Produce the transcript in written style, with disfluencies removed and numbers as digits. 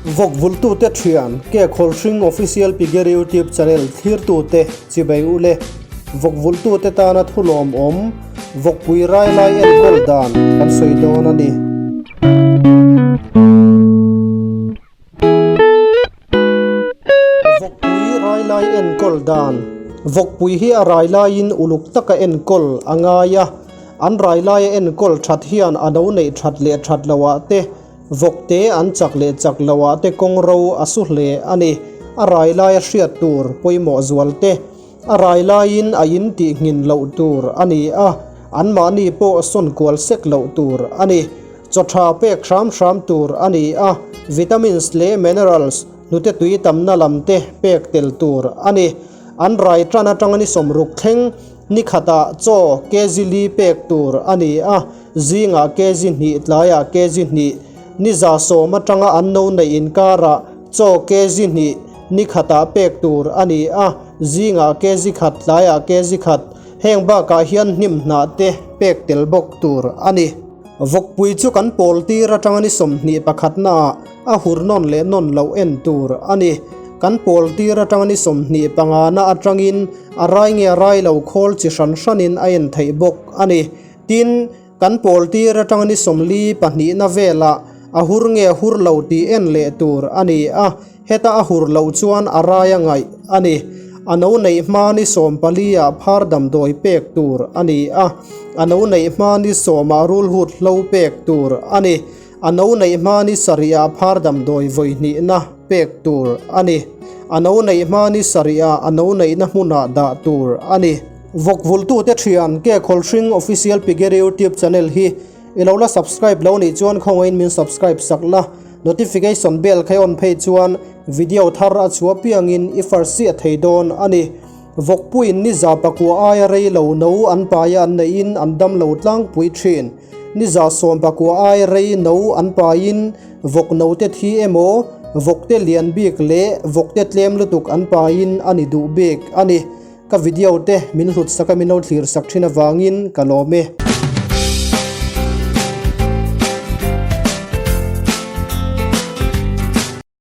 Vawk vultute thian ke Khawlhring Official Piggery YouTube channel thlirtute chibei u le. Vawk vultute tana thu lawmawm Vawkpui rai lai enkawl dan kan sawi dawn a ni. Vawkpui rai lai enkawl dan Vawkpui hi a rai laiin uluk taka enkawl a ngai a, an rai laia enkawl that hian a no neih that leh that loah te, vawkte an chak leh chak loah te kawng ro a su hle a ni. A rai laia hriat tur pawimawh zual te, a rai laiin a in tih nghin loh tur a ni a, anmahni pawh sawn kual sek loh tur a ni. Chaw tha pek hram hram tur a ni a, vitamins leh minerals hnute tui tamna lam te pek tel tur a ni. An rai tan atanga ni 60 thleng ni khatah chaw kg li pek tur a ni a, zingah kg hnih tlaiah kg hnih, ni 110 atanga an no neih inkarah chaw kg hnih ni khatah pek tur a ni a, zingah kg khat tlaiah kg khat, heng bakah hian hnim hnah te pek tel bawk tur a ni. Vawkpui chu kan pawl tir atanga ni 21 naah a hur nawn leh nawn loh en tur a ni. Kan pawl tir atanga ni 25 na atangin a rai nge a rai lo khawl chi hran hranin a en theih bawk a ni. Tin, kan pawl tir atanga ni 42 na velah a hur nge hur lo tih en leh tur a ni a. Heta a hur loh chuan a rai a ngaih a ni. A no neih hma ni 14 ah phar damdawi pek tur a ni a, a no neih hma ni 10 ah rulhut hlo pek tur a ni. A no neih hma ni 7 ah phar damdawi vawi hnihna pek tur a ni. A no neih hma ni 7 ah a no neihna hmunah dah tur a ni. Vawkvultute thian ke Khawlhring Official Piggery YouTube channel hi I lo la subscribe lo nih chuan khawngaihin min subscribe sak la, notification bell kha i on phei chuan video thar a chhuah piangin i first chiah thei dawn a ni. Vawkpuiin ni 100 aia rei lo no an paia an neihin an dam lo tlangpui thin. Ni 19 aia rei no an paiin vawk note thi emaw, vawkte lian bik leh vawkte tlem lutuk an paiin a ni duh bik a ni. Ka video te min hlut sak a min lo thlir sak thin avangin ka lawm e.